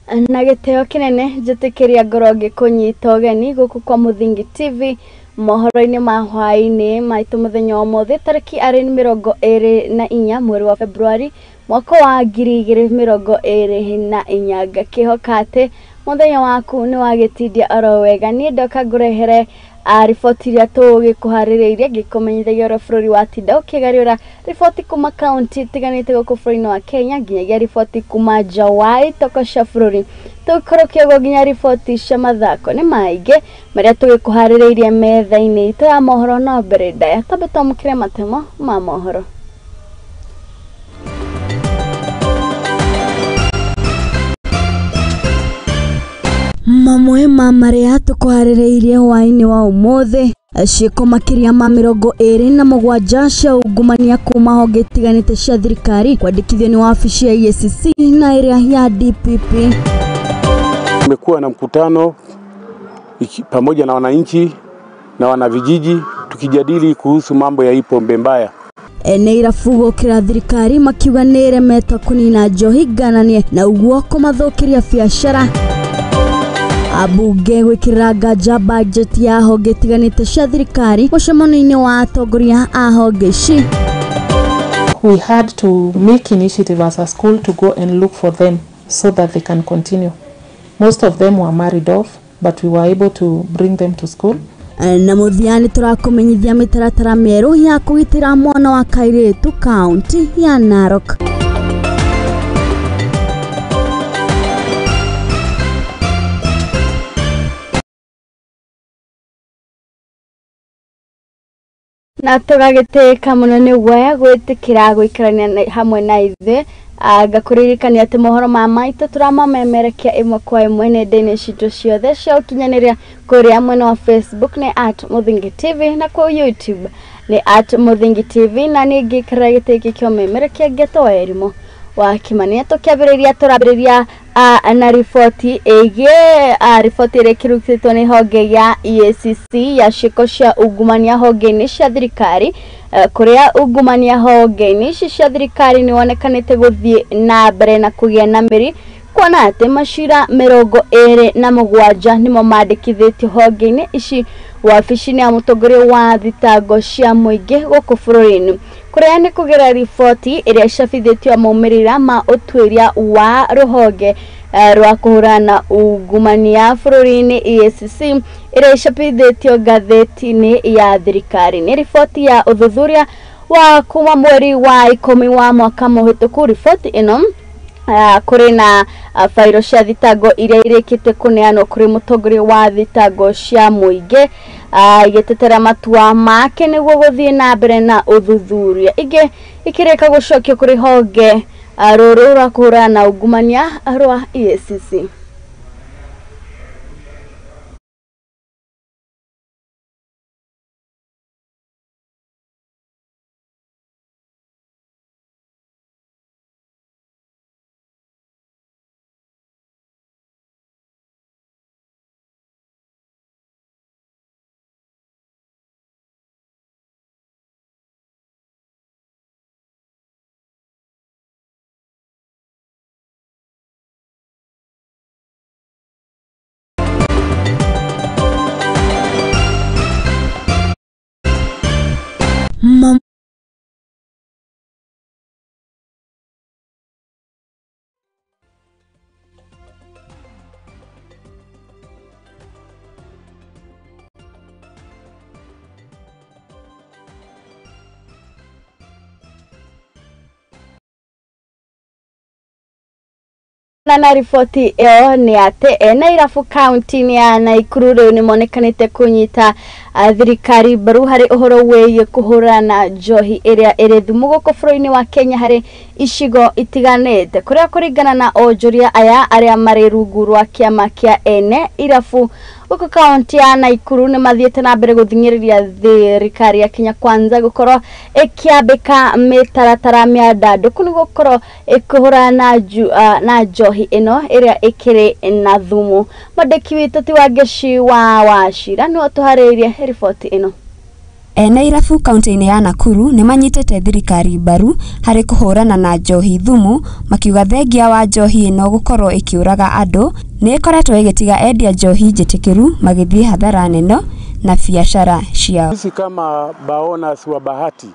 Na gĩtĩo kĩnene njĩtĩkĩria ngorwo ngĩkũnyita ũgeni gũkũ kwa Mũthingi TV mohoro-inĩ ma hwaĩ-inĩ maitũ mũthenya wa ũmũthĩ tarĩki arĩ 24 mweri wa Februari mwaka wa 2024. Ngakĩhoka atĩ mũthenya waku nĩ wagĩtindia oro wega. Niĩ ndoka ngũrehere riboti iria tũgĩkũharĩrĩirie ngĩkũmenyithagia ũrĩa bũrũri watinda ũkĩgariũra, riboti kuma kaunti itiganĩte gũkũ bũrũri-inĩ wa Kenya nginyagia riboti kuma nja wa itoko cia bũrũri, tũikũrũkie ũguo nginya riboti cia mathako. Nĩ maingĩ marĩa tũgĩkũharĩrĩirie metha-inĩ itũ ya mohoro, no mbere ndaya twambe twamũkĩre matemo ma mohoro. Mamwe ma marĩa tũkũharĩrĩirie hwaĩ-inĩ wa ũmũthĩ: ciĩko makĩria ma 27 cia ungumania kuma honge itiganĩte cia thirikari kwandĩkithio nĩ wabici ya EACC na ĩrĩa ya DPP. Tumekuwa na mkutano pamoja na wananchi na wanavijiji tukijadili kuhusu mambo ya hii pombe mbaya. Ene irabu gũkĩra thirikari makiuga nĩ ĩremetwo kũnina njohi ngananie na ũguo kũmathũkĩria biacara. Abunge gwĩkĩrĩra nganja bajeti ya honge itiganĩte cia thirikari mũcemanio-inĩ wa atongoria a honge ici. We had to make initiative as a school to go and look for them so that they can continue. Most of them were married off, but we were able to bring them to school. Na mũthia nĩ tũrakũmenyithia mĩtaratara mĩerũ ya kũgitĩra mwana wa kairĩtu kaunti ya Narok. Na tũgagĩtĩĩka mũno nĩ we gwĩtĩkĩra gũikarania hamwe na ithuĩ. Ngakũririkania atĩ mohoro ma maitũ tũramamemerekia ĩmwe kwa ĩmwe nenda-inĩ citũ ciothe cia ũkinyanĩria. Kũrĩa mwena wa Facebook nĩ @Mũthingi TV na kũu YouTube nĩ @Mũthingi TV, na niĩ ngĩikara gĩtĩ gĩkĩ kĩa ũmemerekia ngetwo Wairimu wa Kimani. Tũkĩambĩrĩria tũrambĩrĩria na riboti ĩgiĩ riboti ĩrĩa ĩkĩrutĩtwo nĩ honge ya EACC ya ciĩko cia ungumania honge-inĩ cia thirikari, kũrĩa ungumania honge-inĩ ici cia thirikari nĩ wonekanĩte gũthiĩ na mbere na kũgĩa na mĩri, kuona atĩ macira 27 nĩmo mandĩkithĩtio honge-inĩ ici wabici-inĩ ya mũtongoria wa thitango cia mũingĩ gũkũ bũrũri-inĩ, kũrĩa nĩ kũgerera riboti ĩrĩa ĩcabithĩtio maumĩrĩra ma ũtuĩria wa rũhonge rwa kũhũrana ungumania bũrũri-inĩ EACC ĩrĩa ĩcabithĩtio ngathĩti-inĩ ya thirikari. Nĩ riboti ya ũthuthuria wa kuma mweri wa 10 wa mwaka mũhĩtũku. Riboti ĩno kũrĩ na bairo cia thitango iria irĩkĩte kũneanwo kũrĩ mũtongoria wa thitango cia mũingĩ igĩtetera matua make nĩguo gũthiĩ na mbere na ũthuthuria. Ingĩ ikĩrĩka gũcokio kũrĩ honge rũrũ rwa kũhũrana na ungumania rwa EACC. Na riboti ĩyo nĩ atĩ ene irabu kaunti-inĩ ya Naikuru rĩu nĩ monekanĩte kũnyita thirikari mbaru harĩ ũhoro wĩgiĩ kũhũrana njohi ĩrĩa ĩrĩ thumu gũkũ bũrũri-inĩ wa Kenya harĩ icigo itiganĩte, kũrĩa kũringana na onjoria aya arĩa marĩ rungu rwa kĩama kĩa ene irabu gũkũ kaunti ya Naikuru nĩ mathiĩte na mbere gũthing'ĩrĩria thirikari ya Kenya Kwanza gũkorwo ĩkĩambĩka mĩtaratara mĩandandũku nĩguo gũkorwo ĩkĩhũrana na njohi ĩno ĩrĩa ĩkĩrĩ na thumu. Mwandĩki witũ ti Wangeci wa Wachira nĩwe ũtũharĩrĩirie riboti ĩno. Ene irabu kaunti-inĩ ya Nakuru nĩmanyitĩte thirikari mbaru harĩ kũhũrana na njohi thumu, makiuga thengia wa njohi ĩno gũkorwo ĩkĩũraga andũ, nĩ ĩkoretwo ĩgĩtiga endia njohi njĩtĩkĩru magĩthiĩ hathara nene na biacara ciao. Sisi kama baonas wa Bahati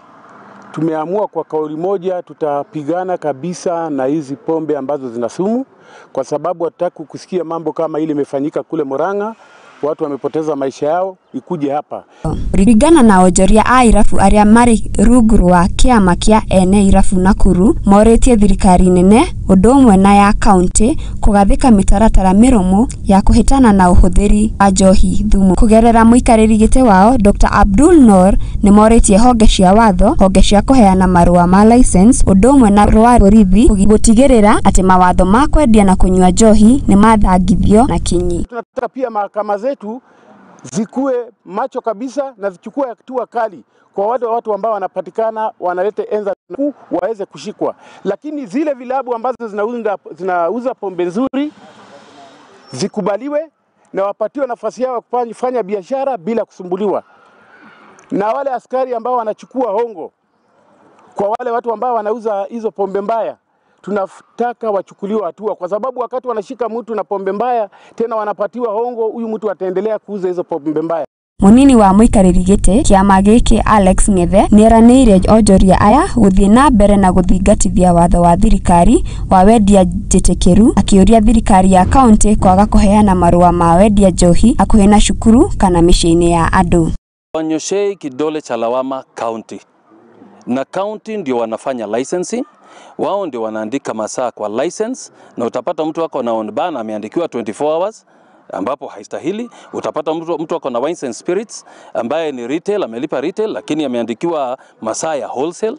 tumeamua kwa kauli moja, tutapigana kabisa na hizi pombe ambazo zina sumu, kwa sababu hatutaki kusikia mambo kama ile imefanyika kule Murang'a, watu wamepoteza maisha yao, ikuje hapa. Kũringana na onjoria a irabu arĩa marĩ rungu rwa kĩama kĩa ene irabu Nakuru, morĩtie thirikari nene ũndũ ũmwe na ya kaunti kũgathĩka mĩtaratara mĩrũmu ya kũhĩtana na ũhũthĩri wa njohi thumu. Kũgerera mũikarĩri gĩtĩ wao Dr. Abdul Noor, nĩmorĩtie honge cia watho, honge cia kũheana marũa ma license ũndũ ũmwe na rwa borithi gũtigĩrĩra atĩ mawatho ma kwendia na kũnyua njohi nĩmathangithio na kinyi. Tunataka pia mahakama zetu zikuwe macho kabisa na zichukue hatua kali kwa wale watu ambao wanapatikana wanaleta enza waweze kushikwa. Lakini zile vilabu ambazo zinauza pombe nzuri zikubaliwe na wapatiwe nafasi yao kufanya biashara bila kusumbuliwa. Na wale askari ambao wanachukua hongo kwa wale watu ambao wanauza hizo pombe mbaya, tunataka wachukuliwe hatua, kwa sababu wakati wanashika mtu na pombe mbaya tena wanapatiwa hongo, huyu mtu ataendelea kuuza hizo pombe mbaya. Munini wa mũikarĩri gĩtĩ kĩama gĩkĩ Alex Ngethe nĩeranĩire onjoria aya gũthiĩ na mbere na gũthingatithia watho wa thirikari wa wendia njĩtĩkĩru, akĩũria thirikari ya kaunti kwaga kũheana marũa ma wendia njohi hakuhĩ na cukuru kana mĩciĩ-inĩ ya andũ. Wanyoshei kidole cha lawama county, na county ndio wanafanya licensing, wao ndio wanaandika masaa kwa license, na utapata mtu wako na on bar na ameandikiwa 24 hours ambapo haistahili. Utapata mtu ako na wines and spirits ambaye ni retail, amelipa retail lakini ameandikiwa masaa ya wholesale.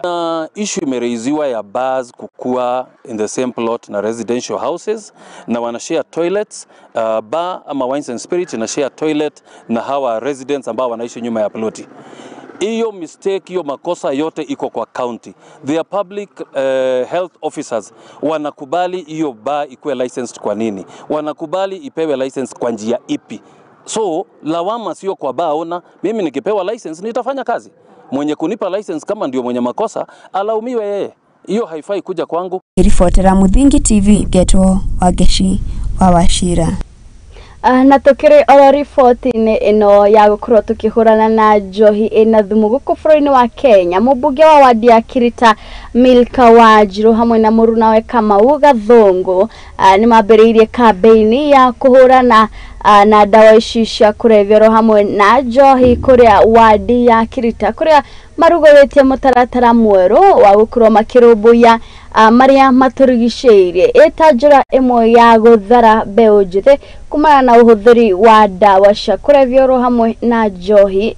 Na issue imereiziwa ya bars kukua in the same plot na residential houses, na wanashare toilets. Bar ama wines and spirits ina share toilet na hawa residents ambao wanaishi nyuma ya ploti. Hiyo mistake, hiyo makosa yote iko kwa county. Their public health officers wanakubali hiyo bar ikuwe licensed kwa nini? Wanakubali ipewe license kwa njia ipi? So lawama sio kwa bar owner. Mimi nikipewa license nitafanya kazi. Mwenye kunipa license kama ndio mwenye makosa alaumiwe yeye. Hiyo haifai kuja kwangu. Ripotera Muthingi TV, Getwo Wangechi wa Wachira. Na tukiri oro riboti-inĩ ĩno ya gũkorwo tũkĩhũrana na njohi ĩna thumu gũkũ bũrũri-inĩ wa Kenya, mũmbunge wa wadi ya Kirita Milka Wanjiru hamwe na mũrunawe Kamau Gathũngũ nĩ mambĩrĩirie kambĩini ya kũhũrana na ndawa ici cia kũrebia oro hamwe na njohi kũrĩa wadi ya Kirita, kũrĩa marugũrĩtie mũtaratara mwerũ wa gũkorwo makĩrũmbũiya marĩa matũrigicĩirie ĩta njĩra ĩmwe ya gũthara mbeũ njĩthĩ kumana na ũhũthĩri wa ndawa cia kũrebia oro hamwe na njohi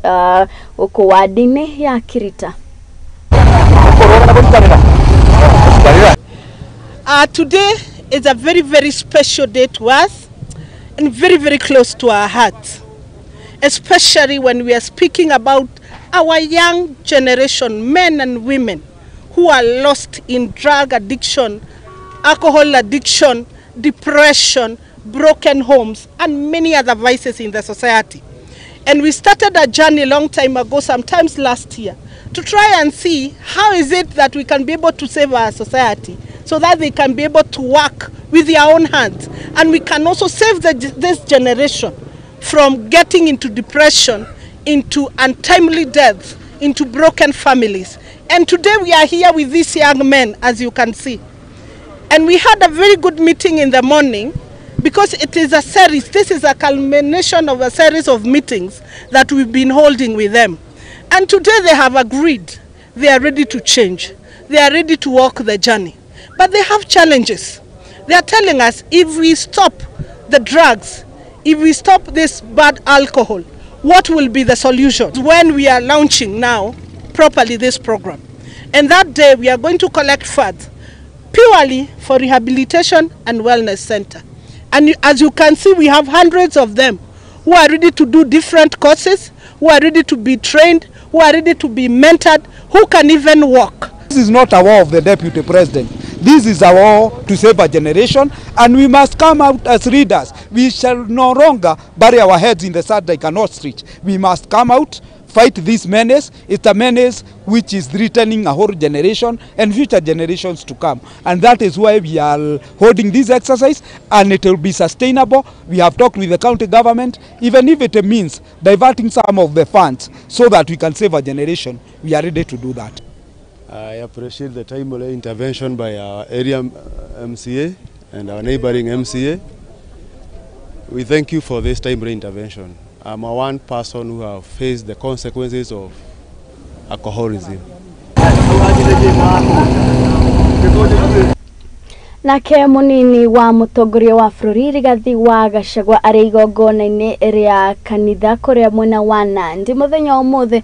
gũkũ wadi-inĩ ya Kirita. Today is a very, very special day to us and very, very close to our hearts, especially when we are speaking about our young generation, men and women, who are lost in drug addiction, alcohol addiction, depression, broken homes, and many other vices in the society. And we started a journey a long time ago, sometimes last year, to try and see how is it that we can be able to save our society so that they can be able to work with their own hands. And we can also save this generation from getting into depression, into untimely deaths, into broken families. And today we are here with these young men, as you can see. And we had a very good meeting in the morning, because it is a series. This is a culmination of a series of meetings that we've been holding with them. And today they have agreed. They are ready to change. They are ready to walk the journey. But they have challenges. They are telling us, if we stop the drugs, if we stop this bad alcohol, what will be the solution? When we are launching now properly this program. And that day we are going to collect funds purely for rehabilitation and wellness center. And as you can see, we have hundreds of them who are ready to do different courses, who are ready to be trained, who are ready to be mentored, who can even walk. This is not a war of the deputy president. This is our war to save a generation, and we must come out as leaders. We shall no longer bury our heads in the sand like an ostrich. We must come out, fight this menace. It's a menace which is threatening a whole generation and future generations to come. And that is why we are holding this exercise, and it will be sustainable. We have talked with the county government, even if it means diverting some of the funds so that we can save a generation. We are ready to do that. I appreciate the timely intervention by our area MCA and our neighboring MCA. We thank you for this timely intervention. I'm a one person who have faced the consequences of alcoholism. Nake munini wa mutongoria wa bũrũri Rigathi wa Gachagua arĩ igongona-inĩ rĩa kanitha kũrĩa mwena wa Nandi mũthenya wa ũmũthĩ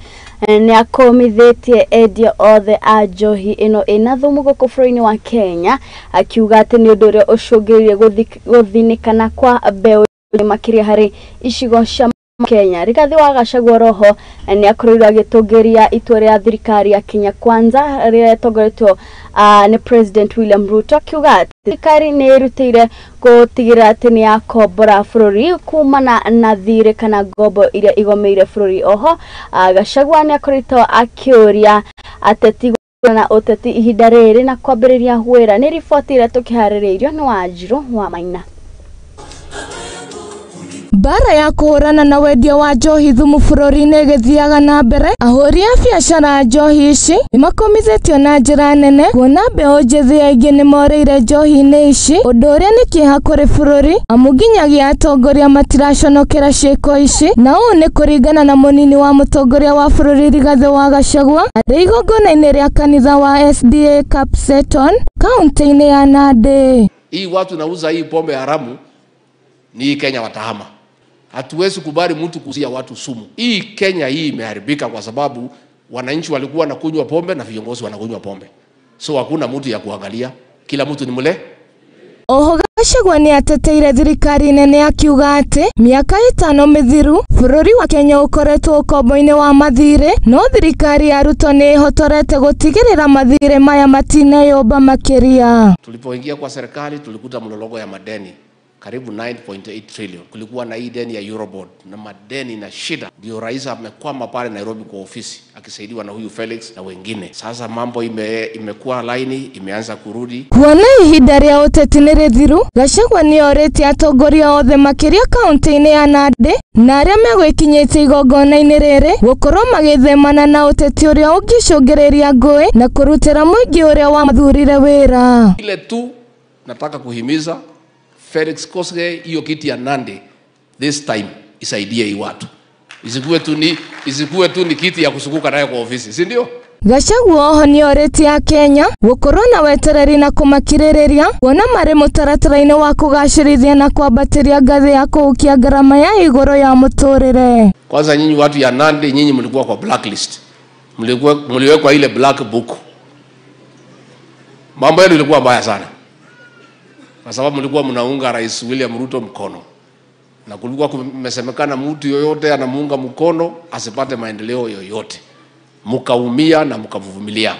nĩ akomithĩtie endia othe a njohi ĩno ĩna thumu gũkũ bũrũri-inĩ wa Kenya, akiuga atĩ nĩ ũndũ ũrĩa ũcũngĩrĩirie gũthinĩkana kwa mbeũ makĩria harĩ icigo cia Kenya. Rigathi wa Gachagua roho nĩ akorirwo agĩtũngĩria itua rĩa thirikari ya Kenya Kwanza rĩrĩa rĩtongoretio nĩ President William Ruto, akiuga atĩ thirikari nĩ ĩrutĩire gũtigĩrĩra atĩ nĩ yakombora bũrũri kumana na thirĩ kana ngombo iria igomeire bũrũri. Oho Gachagua nĩ akoretwo akĩũria ateti na ũteti ihinda rĩrĩ na kwambĩrĩria wĩra. Nĩ riboti ĩrĩa tũkĩharĩrĩirio nĩ Wanjirũ wa Maina. Mbara ya kũhũrana na wendia wa njohi thumu bũrũri-inĩ ĩgĩthiaga na mbere, ahũri a biacara a njohi ici nĩmakomithĩtio na njĩra nene kuona mbeũ njĩthĩ aingĩ nĩmorĩire njohi-inĩ ici, ũndũ ũrĩa nĩ kĩeha kũrĩ bũrũri amu nginyagia atongoria matiraconokera ciĩko ici, na ũũ nĩ kũringana na mũnini wa mũtongoria wa bũrũri Rigathi wa Gachagua arĩ igongona-inĩ rĩa kanitha wa SDA Kapseton kaunti-inĩ ya Nandi. Hii watu nauza hii pombe haramu ni hii Kenya watahama. Hatuwezi kubali mtu kuuzia watu sumu. Hii Kenya hii imeharibika kwa sababu wananchi walikuwa wanakunywa pombe na viongozi wanakunywa pombe. So hakuna mtu ya kuangalia, kila mtu ni mle. Oho Gachagua nĩ ateteire thirikari nene akiuga atĩ mĩaka 5 mĩthiru bũrũri wa Kenya ũkoretwo ũkombo-inĩ wa mathirĩ, no thirikari ya Ruto nĩ ĩhotorete gũtigĩrĩra mathirĩ maya matineyũmba makĩria. Tulipoingia kwa serikali tulikuta mlolongo ya madeni karibu 9.8 trillion. Kulikuwa na hii deni ya Eurobond na madeni na shida. Ndio rais amekwama pale Nairobi kwa ofisi akisaidiwa na huyu Felix na wengine. Sasa mambo imekuwa laini, imeanza kurudi. Kuona ihinda rĩa ũteti nĩ rĩthiru, Gachagua nĩ orĩtie atongoria othe makĩria kaunti-inĩ ya Nandi na arĩa megwĩkinyĩtie igongona-inĩ rĩrĩ gũkorwo magĩthemana na ũteti ũrĩa ũngĩcũngĩrĩria ngũĩ na kũrutĩra mũingĩ ũrĩa wamathurire wĩra. Ile tu nataka kuhimiza Felix Koskei, hiyo kiti ya Nandi this time isaidie hii watu. Isikuwe tu ni kiti ya kusukuka nayo kwa ofisi, si ndio? Gachagua oho nĩ orĩtie Akenya gũkorwo na wetereri na kũmakirĩrĩria kuona marĩ mũtaratara-inĩ wa kũgacĩrithia na kwambatĩria ngathĩ ya kũhukia ngarama ya igũrũ ya mũtũrĩre. Kwanza nyinyi watu ya Nandi, nyinyi mlikuwa kwa blacklist. Mliwekwa ile black book. Mambo yenu ilikuwa mbaya sana. Kwa sababu mlikuwa mnaunga Rais William Ruto mkono. Na kulikuwa kumesemekana mtu yoyote anamuunga mkono asipate maendeleo yoyote. Mkaumia na mkavumilia.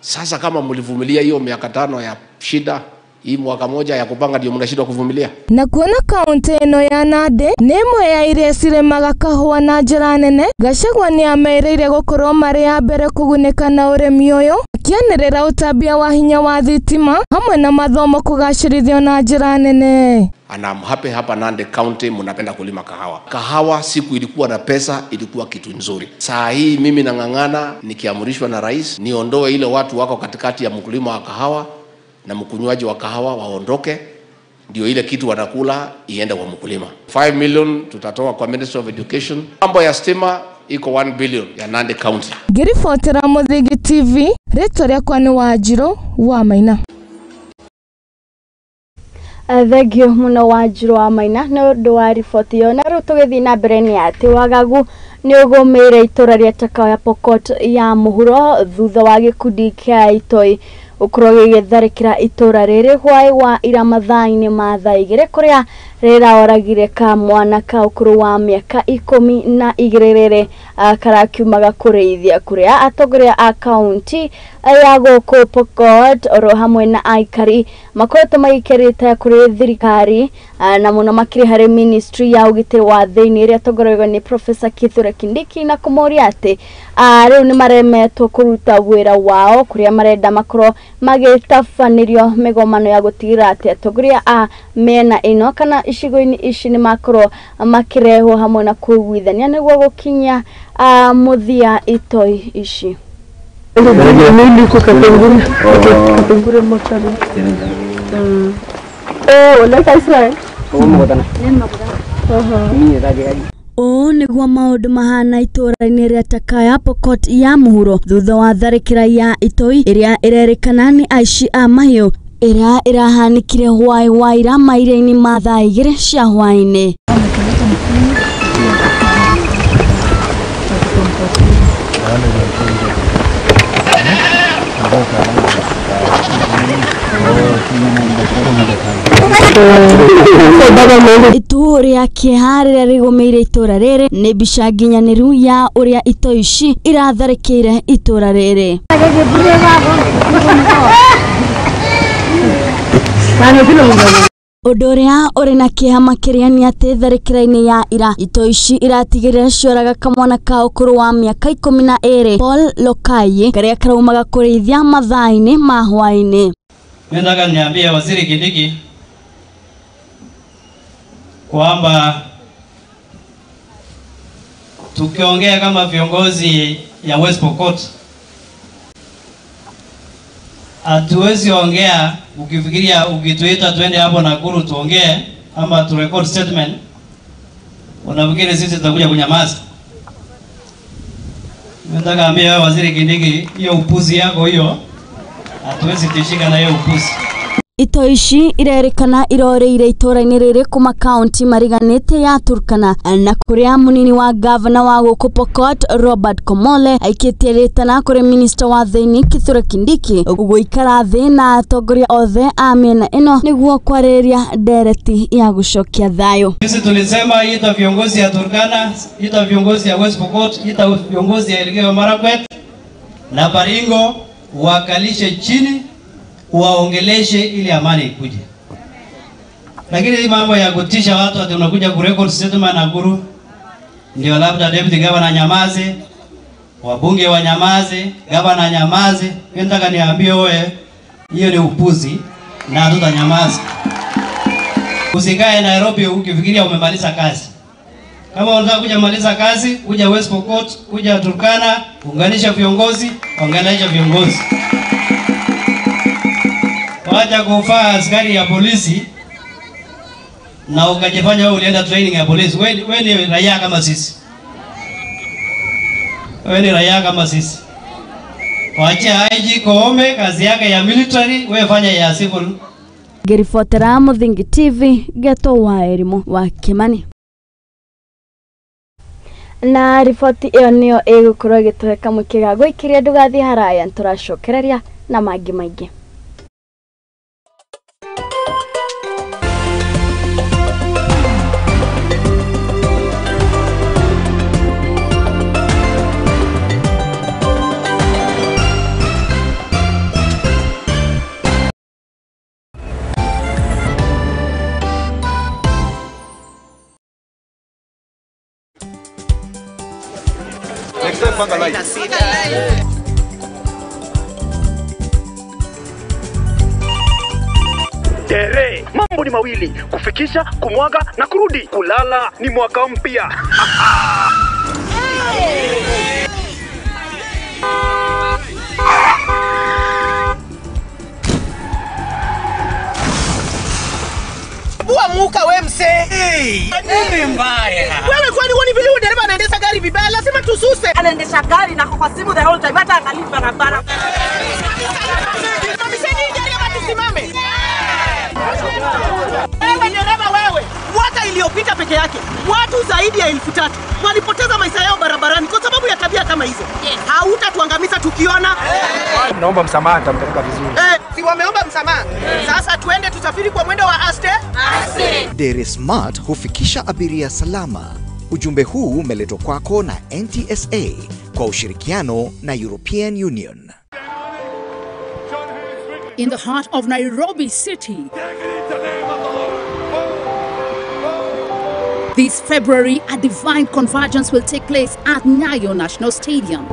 Sasa kama mlivumilia hiyo miaka 5 ya shida, hii mwaka moja ya kupanga ndio mnashindwa kuvumilia. Na kuona kaunti ĩno ya Nandi nĩ ĩmwe ya iria cirĩmaga kahũa na njĩra nene, Gachagua nĩ amerĩire gũkorwo marĩ a mbere kũgunĩka na ũrĩmi ũyũ, akĩanĩrĩra ũtambia wa hinya wa thitima hamwe na mathomo kũgacĩrithio na njĩra nene. And I'm happy hapa Nandi County mnapenda kulima kahawa. Kahawa siku ilikuwa na pesa, ilikuwa kitu nzuri. Saa hii mimi nang'ang'ana nikiamrishwa na rais niondoe ile watu wako katikati ya mkulima wa kahawa na mkunywaji wa kahawa waondoke, ndio ile kitu wanakula iende kwa mkulima. 5 million tutatoa kwa Ministry of Education. Mambo ya stima iko 1 billion ya Nandi County. Ngĩribotera Mũthingi TV, rĩtwa rĩakwa nĩ Wanjirũ wa Maina. Thengio mũno Wanjirũ wa Maina nĩ ũndũ wa riboti ĩyo. Na rĩu tũgĩthiĩ na mbere nĩ atĩ wagagu nĩ ũgũmĩire itũra rĩa Takao ya Pokot ya mũhuro thutha wa gĩkundi kĩa itoi gũkorwo gĩgĩtharĩkĩra itũra rĩrĩ hwaĩ wa ira mathaa-inĩ ma thaa 2 kũrĩa rĩraoragire ka mwana ka ũkũrũ wa mĩaka 12 rĩrĩ karakiumaga kũrĩithia kũrĩa atongoria a kaunti ya gũkũ Pokot oro hamwe na aikari makoretwo magĩkĩrĩte kũrĩ thirikari na mũno makĩria harĩ ministry ya ũgitĩri wa thĩinĩ ĩrĩa ĩtongoragio nĩ Professor Kithure Kindiki na kũmoria atĩ rĩu nĩ maremetwo kũruta wĩra wao kũrĩa marenda makorwo magĩtabanĩrio mĩgomano ya gũtigĩrĩra atĩ atongoria a mĩena ĩno kana icigo-inĩ ici nĩ makorwo makĩrehwo hamwe na kũiguithania nĩguo gũkinya mũthia itoi ici. Ũũ nĩguo maũndũ mahana itũũra-inĩ rĩa Takaya Pokot ya mũhuro thutha wa tharĩkĩra ya itoi ĩrĩa ĩrerĩkana nĩ aici a mahiũ ĩrĩa ĩrahanĩkire hwaĩ wa ira maira-inĩ ma thaa 2 cia hwaĩ-inĩ. Itu rĩa kĩeha rĩrĩa rĩgũmĩire itũũra rĩrĩ nĩ mbica nginyanĩru ya ũrĩa itoi ici iratharĩkĩire itũũra rĩrĩ. Ũndũ ũrĩa ũrĩ na kĩeha makĩria nĩ atĩ tharĩkĩra-inĩ ya ira itoi ici iratigĩrĩra cioraga kamwana ka ũkũrũ wa mĩaka 12 Paul Lokayi karĩa karaumaga kũrĩithia mathaa-inĩ ma hwaĩ-inĩ. Nataka niambie Waziri Kindiki kwamba tukiongea kama viongozi ya West Pokot hatuwezi ongea ukifikiria ukituita tuende hapo Nakuru tuongee ama tu record statement, unafikiri sisi tutakuja kunyamaza? Nataka ambia wewe Waziri Kindiki, hiyo upuzi yako hiyo hatuwezi tishika na hiyo upuzi. Itoi ici irerĩkana irorĩire itũũra-inĩ rĩrĩ kuma kaunti mariganĩte ya Turkana na kũrĩa mũnini wa gavana wa gũkũ Pokot Robert Komole aikĩtie rĩtana kũrĩ minista wa thĩinĩ Kithure Kindiki gũikara thĩ na atongoria othe a mĩena ĩno nĩguo kwarĩrĩria ndereti ya gũcokia thayũ. Sisi tulisema ita viongozi ya Turkana, ita viongozi ya West Pokot, ita viongozi ya Elgeyo Marakwet na Baringo wakalishe chini waongeleshe ili amani ikuje. Lakini hii mambo ya kutisha watu ati unakuja kurecord statement Nakuru, ndio labda deputy governor nyamaze, wabunge wanyamaze, governor nyamaze. Mimi nataka niambie wewe, hiyo ni upuzi na hatutanyamaza. Usikae Nairobi ukifikiria umemaliza kazi. Kama unataka kuja maliza kazi, kuja West Pokot, kuja Turkana, unganisha viongozi, ongelesha viongozi. Wacha kufaa askari ya polisi na ukajifanya wewe ulienda training ya polisi. Wewe ni raia kama sisi. Wewe ni raia kama sisi. Wacha IG Koome kazi yake ya military, wewe fanya ya civil. Ngĩribotera Mũthingi TV Geto wa Elimu wa Kimani. Na riboti ĩyo nĩyo ĩgũkorwo ĩgĩtũhe kamweke ga gũikĩria ndũgathiĩ haraya nĩtũracokereria na mangĩ maingĩ. Tere, mambo ni mawili, kufikisha, kumwaga na kurudi. Kulala ni mwaka mpya. Bua muka we mse. Hey, nini mbaya? Wewe kwani huoni vile huyu dereva anaendesha gari vibaya? Lazima tususe. Anaendesha gari na kwa simu the whole time, hata angalii barabara. Simamisheni gari ama tusimame. Wewe dereva wewe, mwaka iliyopita peke yake watu zaidi ya 3000 walipoteza maisha yao barabarani kwa sababu ya tabia kama hizo. Hautatuangamiza tukiona. Naomba msamaha, nitampeleka vizuri. Si wameomba msamaha. Sasa tuende tusafiri kwa mwendo wa aste. Aste. Dere Smart hufikisha abiria salama. Ujumbe huu umeletwa kwako na NTSA kwa ushirikiano na European Union. In the heart of Nairobi City. This February, a divine convergence will take place at Nyayo National Stadium.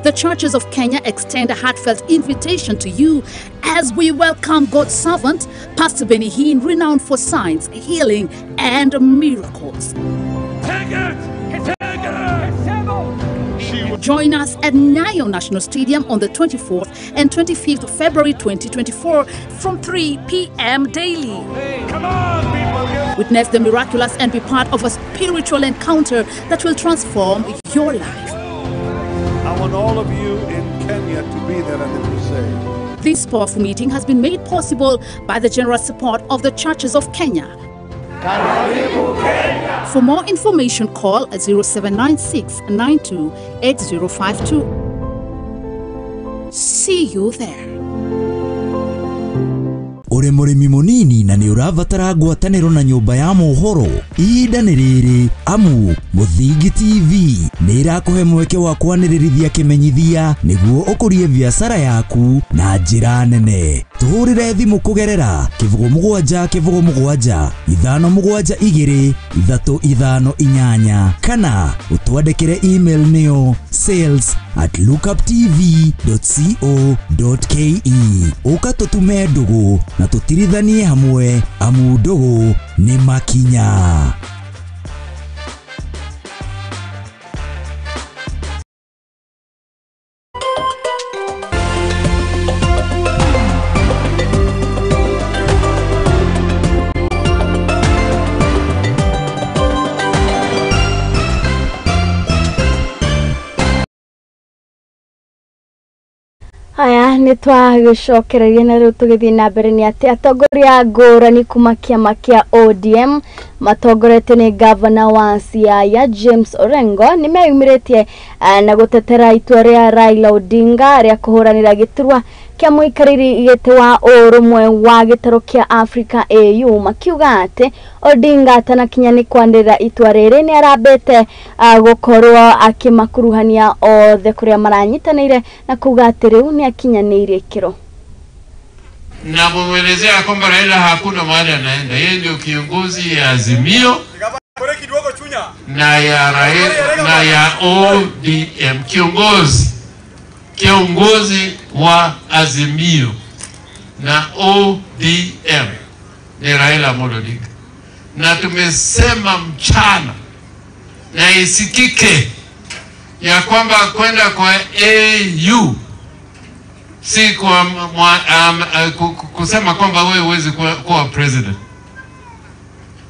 The Churches of Kenya extend a heartfelt invitation to you as we welcome God's servant, Pastor Benny Hinn, renowned for signs, healing, and miracles. Take it! Take it! Join us at Nyayo National Stadium on the 24th and 25th of February 2024 from 3 p.m. daily. Come on, people. Witness the miraculous and be part of a spiritual encounter that will transform your life. I want all of you in Kenya to be there at the crusade. This powerful meeting has been made possible by the generous support of the Churches of Kenya. For more information, call 0796 928052. See you there. Uri mũrĩmi mũnini na nĩ ũrabatara ngwatanĩro na nyũmba ya mohoro, ihinda nĩ rĩrĩ amu Mũthingi TV nĩ ĩrakũhe mweke wa kwanĩrĩrithia kĩmenyithia nĩguo ũkũrie biacara yaku na njĩra nene. Tũhũrĩre thimũ kũgerera 07 07 572 358 kana ũtwandĩkĩre email nĩyo sales@lookuptv.co.ke. Ũka tũtume ndũgũ na tũtirithanie hamwe amu ndũgũ nĩ makinya. Haya nĩ twagĩcokereria na rĩu tũgĩthiĩ na mbere nĩ atĩ atongoria ngũrani kuma kĩama kĩa ODM matongoretio nĩ gavana wa Siaya James Orengo nĩ meyumĩrĩtie na gũtetera itua rĩa Raila Odinga rĩa kũhũranĩra gĩturwa kĩa mũikarĩri gĩtĩ wa ũrũmwe wa gĩtarũ kĩa Africa AU, makiuga atĩ Odinga atanakinya nĩ kwanĩrĩra itua rĩrĩ nĩ arambĩte gũkorwo akĩmakuruhania othe kũrĩa maranyitanĩire na kuga atĩ rĩu nĩ akinyanĩirie ikĩro. Na mumwelezea kwamba Raila hakuna mahali anaenda, yeye ndio kiongozi ya Azimio na ya Raila na ya ODM, kiongozi wa Azimio na ODM ni Raila Amolo Odinga. Na tumesema mchana na isikike ya kwamba kwenda kwa AU si kwa kusema kwamba wewe huwezi kuwa president.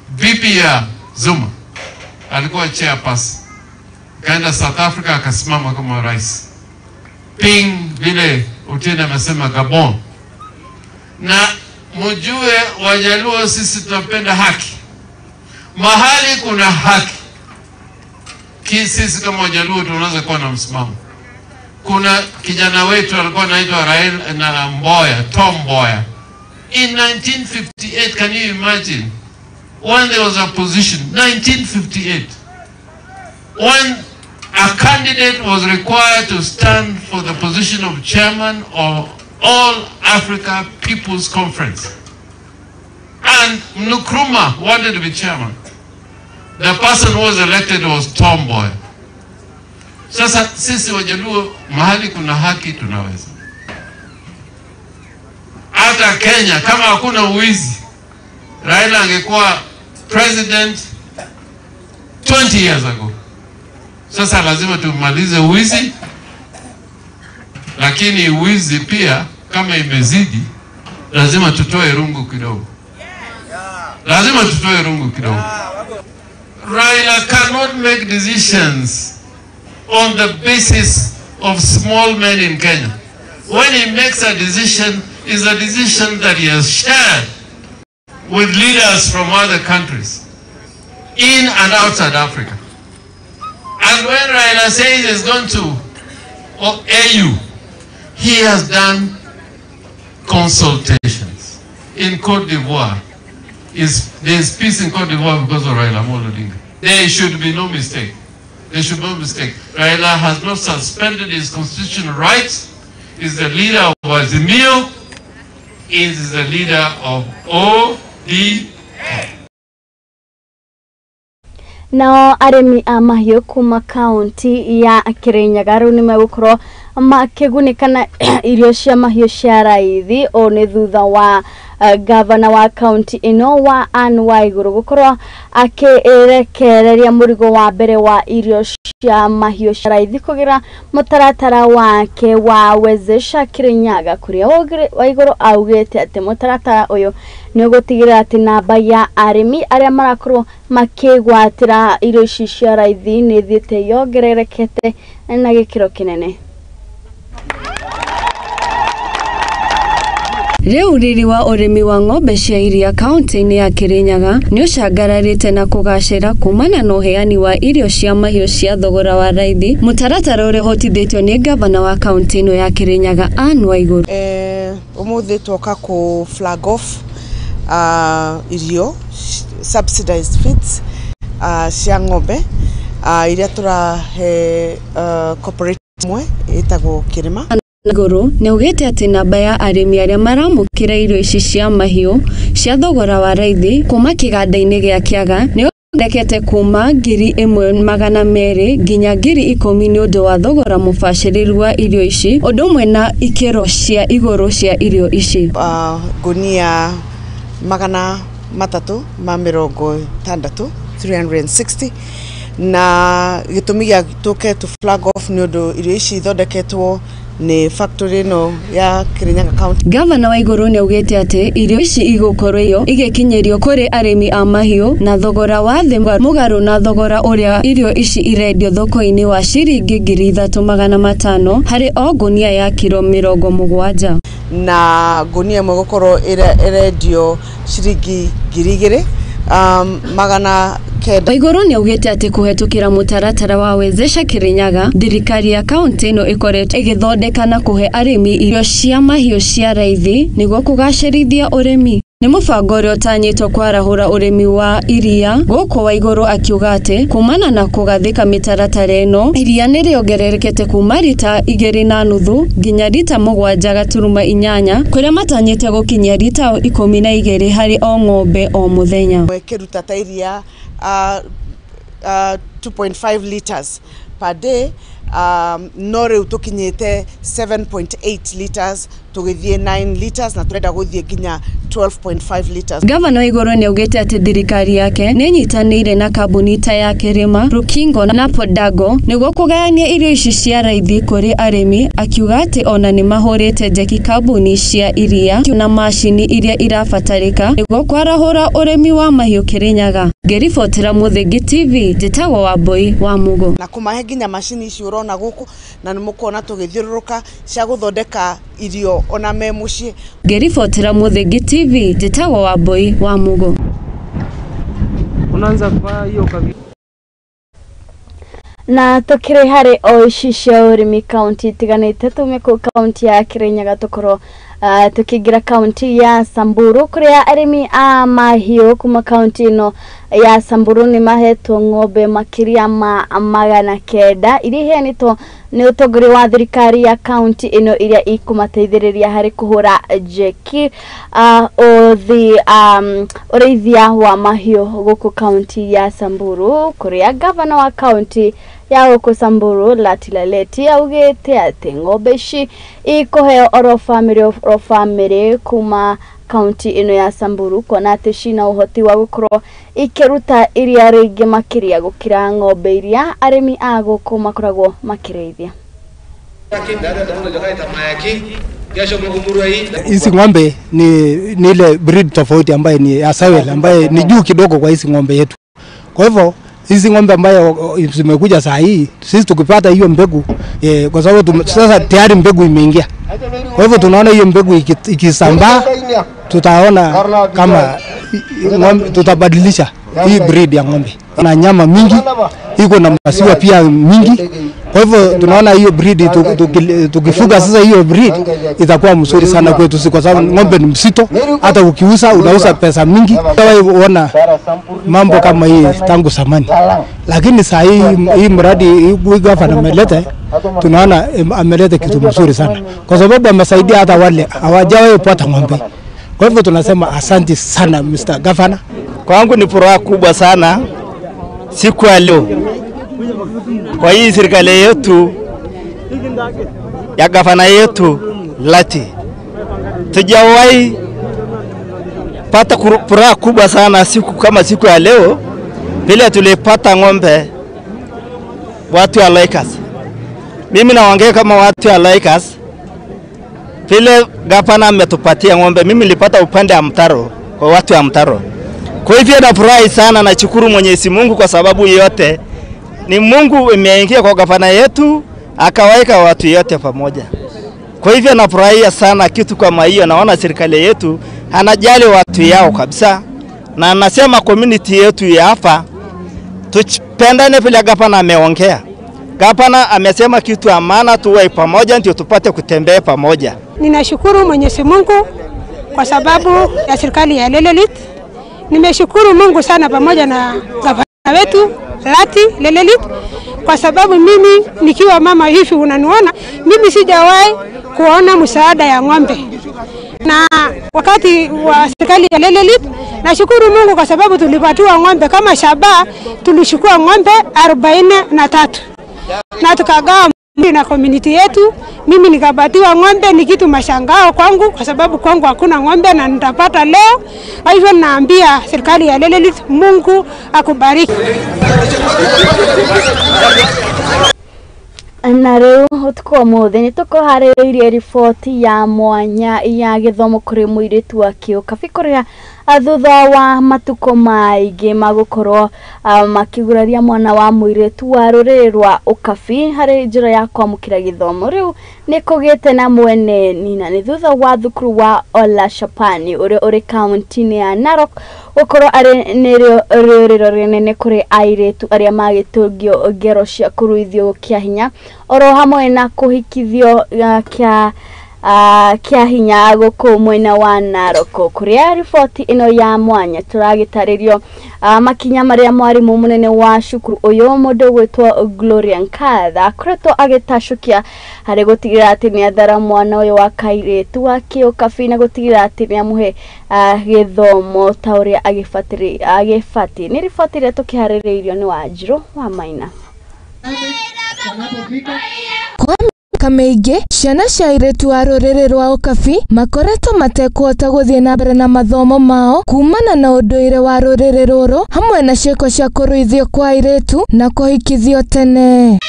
Bibi ya Zuma alikuwa chairperson, kaenda South Africa akasimama kama rais. Ping vile Otieno amesema Gabon. Na mjue Wajaluo sisi tunapenda haki. Mahali kuna haki, sisi kama Wajaluo tunaweza kuwa na msimamo. Kuna kijana wetu alikuwa anaitwa Raila na Mboya, Tom Mboya. In 1958, can you imagine? When there was a position, 1958, when a candidate was required to stand for the position of chairman of All Africa People's Conference. And Nkrumah wanted to be chairman. The person who was elected was Tom Mboya. Sasa sisi Wajaluo mahali kuna haki tunaweza. Hata Kenya kama hakuna uwizi, Raila angekuwa president 20 years ago. Sasa lazima tumalize uwizi, lakini uwizi pia kama imezidi lazima tutoe rungu kidogo. Lazima tutoe rungu kidogo. Raila cannot make decisions on the basis of small men in Kenya. When he makes a decision, it's a decision that he has shared with leaders from other countries, in and outside Africa. And when Raila says he's going to AU, he has done consultations in Cote d'Ivoire. There's peace in Cote d'Ivoire because of Raila Amolo Odinga. There should be no mistake. There should be no mistake. Raila has not suspended his constitutional rights. He's the leader of Azimio. He is the leader of ODM. Nao arĩmi a mahiũ kuma kaunti ya Kirinyaga rĩu nĩmegũkorwo makĩgunĩka na irio cia mahiũ cia raithi. Ũũ nĩ thutha wa gavana wa kaunti ĩno wa Anne Waiguru gũkorwo akĩrekereria mũrigo wa mbere wa irio cia mahiũ cia raithi kũgerera mũtaratara wake wa Wezesha Kirinyaga, kũrĩa Waiguru augĩte atĩ mũtaratara ũyũ nĩ ũgũtigĩrĩra atĩ namba ya arĩmi arĩa marakorwo makĩgwatĩra irio ici cia raithi nĩ ĩthiĩte yongererekete na gĩkĩro kĩnene. Rĩu riri wa ũrĩmi wa ng'ombe cia iria kaunti-inĩ ya Kirinyaga nĩ ũcangararĩte na kũgacĩra kumana na ũheani wa irio cia mahiũ cia thogora wa raithi, mũtaratara ũrĩa ũhotithĩtio nĩ gavana wa kaunti ĩno ya Kirinyaga Anne Waiguru. Ũmũthĩ twoka kũ flag off irio subsidized feeds cia ng'ombe iria tũrahe cooperative ĩmwe ĩtagwo Kĩrĩma. Waiguru nĩaugĩte atĩ namba ya arĩmi arĩa maramũkĩra irio ici cia mahiũ cia thogora wa raithi kuma kĩganda-inĩ gĩa Kĩaga nĩyongererekete kuma 1,200 nginya 10,000 nĩ ũndũ wa thogora mũbacĩrĩru wa irio ici ũndũ ũmwe na ikĩro cia igũrũ cia irio ici. Ngunia 360 360 na gĩtũmi gĩa tũke to flag off nĩ ũndũ irio ici ithondeketwo ni factory no ya Kirinyaga County. Gavana Waiguru nĩaugĩte atĩ irio ici igũkorwo iyo igĩkinyĩrio kũrĩ arĩmi a mahiũ na thogora wa thĩ mũgarũ na thogora ũrĩa irio ici irendio thoko-inĩ wa ciringi 3,500 harĩ o ngunia ya kiro 70. Na ngunia ĩmwe gũkorwo ĩrendio ciringi 2,900. Waiguru nĩaugĩte atĩ kũhetũkĩra mũtaratara wa Wezesha Kirinyaga, thirikari ya kaunti ĩno ĩkoretwo ĩgĩthondeka na kũhe arĩmi irio cia mahiũ cia raithi nĩguo kũgacĩrithia ũrĩmi. Nĩ mũbango ũrĩa ũtanyĩtwo kwarahũra ũrĩmi wa iria gũkũ Waiguru akiuga atĩ kumana na kũgathĩka mĩtaratara ĩno iria nĩrĩongererekete kuma rita 2.5 nginya rita 7.8 kũrĩa matanyĩte gũkinyia rita 12 harĩ o ng'ombe o mũthenya. Kĩruta ta iria 2.5 liters per day, no rĩu tũkinyĩte 7.8 liters tũgĩthiĩ 9 liters na tũrenda gũthiĩ nginya 12.5 liters. Gavana Waiguru nĩaugĩte atĩ thirikari yake nĩnyitanĩire na kambuni ta ya Kĩrĩma, Rukingo na Podago nĩguo kũgayania irio ici cia raithi kũrĩ arĩmi, akiuga atĩ ona nĩmahũrĩte njeki kambuni cia iria na macini iria irabatarĩka nĩguo kwarahũra ũrĩmi wa mahiũ Kirinyaga. Ngĩribotera Mũthingi TV, njĩtagwo Wambui wa Mugo. Na kũmahe nginya macini ici ũrona gũkũ na nĩmũkuona tũgĩthiũrũrũka cia gũthondeka irio ona me mũciĩ. Ngĩribotera Mũthingi TV, njĩtagwo Wambui wa Mugo. Unaanza kwa hiyo kabisa. Na tukiri harĩ o ici cia ũrĩmi kaunti itiganĩte, tume kũu kaunti ya Kirinyaga tũkorwo tukiingira kaunti ya Samburu kũrĩa arĩmi a mahiũ kuma kaunti ĩno ya Samburu nĩ mahetwo ng'ombe makĩria ma 900 iria iheanĩtwo nĩ ũtongoria wa thirikari ya kaunti ĩno iria ikũmateithĩrĩria harĩ kũhũra njeki ũrĩithia wa mahiũ gũkũ kaunti ya Samburu, kũrĩa gavana wa kaunti ya gũkũ Samburu Lati Leleti augĩte atĩ ng'ombe ici ikũheo oro bamĩrĩ kuma kaunti ĩno ya Samburu kuona atĩ cina ũhoti wa gũkorwo ikĩruta iria rĩingĩ makĩria gũkĩra ng'ombe iria arĩmi a gũkũ makoragwo makĩrĩithia. Hizi ng'ombe ni ile breed tofauti ambaye ni ya Sawel ambaye ni juu kidogo kwa hizi ng'ombe yetu. Kwa hivyo hizi ng'ombe ambayo zimekuja saa hii, sisi tukipata hiyo mbegu kwa sababu sasa tayari mbegu imeingia. Kwa hivyo tunaona hiyo mbegu ikisambaa, tutaona kama ng'ombe, tutabadilisha hii breed ya ng'ombe. Na nyama mingi, iko na maziwa pia mingi. Kwa hivyo tunaona hiyo breed tukifuga sasa hiyo breed itakuwa mzuri sana kwetu, kwa sababu ng'ombe ni msito, hata ukiuza unauza pesa mingi. Ona mambo kama hii tangu zamani, lakini saa hii mradi hii gavana ameleta, tunaona ameleta kitu mzuri sana, kwa sababu amesaidia hata wale hawajawahi kupata ng'ombe. Kwa hivyo tunasema asante sana Mr. Governor. Kwangu ni furaha kubwa sana siku ya leo kwa hii serikali yetu ya gavana yetu Lati. Tujawahi pata furaha kubwa sana siku kama siku ya leo, vile tulipata ng'ombe watu wa Lakers. Mimi naongea kama watu wa Lakers, vile gavana ametupatia ng'ombe, mimi nilipata upande wa mtaro kwa watu wa mtaro. Kwa hivyo nafurahi sana, na shukuru Mwenyezi Mungu kwa sababu yote ni Mungu imeingia kwa gavana yetu akaweka watu yote pamoja. Kwa hivyo nafurahia sana kitu kama hiyo. Naona serikali yetu anajali watu yao kabisa, na anasema community yetu ya hapa tupendane vile gavana ameongea. Gavana amesema kitu amana, tuwe pamoja ndio tupate kutembea pamoja. Ninashukuru Mwenyezi Mungu kwa sababu ya serikali ya Lelelit. Nimeshukuru Mungu sana pamoja na gavana wetu Lati Lelelit, kwa sababu mimi nikiwa mama hivi unaniona, mimi sijawahi kuona msaada ya ng'ombe. Na wakati wa serikali ya Lelelit, nashukuru Mungu kwa sababu tulipatiwa ng'ombe kama shaba, tulishukua ng'ombe 43 na tukagawa na community yetu. Mimi nikapatiwa ng'ombe, ni kitu mashangao kwangu kwa sababu kwangu hakuna ng'ombe na nitapata leo. Kwa hivyo naambia serikali ya Lelelit, Mungu akubariki. Na rĩu ũtukũ ũmũthĩ nĩ tũkũharĩrĩirie riboti ya mwanya ya gĩthomo kũrĩ mũirĩtu wa Kĩũkabi kũrĩa thutha wa matukũ maingĩ magũkorwo makĩguraria mwana wa mũirĩtu wa rũrĩrĩ rwa Ũkabi harĩ njĩra ya kwamũkĩra gĩthomo. Rĩu nĩ kũgĩte na mwene nina nĩ thutha wa thukuru wa Ola Shapani ũrĩa ũrĩ kaunti-inĩ ya Narok gũkorwo arĩ nĩrĩo rĩũrĩro rĩnene kũrĩ airĩtu arĩa magĩtũngio ngero cia kũruithio kĩa hinya oro hamwe na kũhikithio kĩa hinya gũkũ mwena wa Narok. Kũrĩa riboti ĩno ya mwanya tũragĩtarĩrio makinya marĩa mwarimũ mũnene wa cukuru ũyũ mũndũ gwĩtwo Gloria Nkatha akoretwo agĩtacũkia harĩ gũtigĩrĩra atĩ nĩathara mwana ũyũ wa kairĩtu wa Kĩũkabi na gũtigĩrĩra atĩ nĩamũhe gĩthomo ta ũrĩa agĩbatiĩ. Nĩ riboti ĩrĩa tũkĩharĩrĩirio nĩ Wanjirũ wa Maina. Kwa mĩaka mĩingĩ, ciana cia airĩtu a rũrĩrĩ rwa Ũkabi makoretwo matekũhota gũthiĩ na mbere na mathomo mao kumana na ũndũire wa rũrĩrĩ rũrũ hamwe na ciĩko cia kũruithio kwa airĩtu na kũhikithio tene.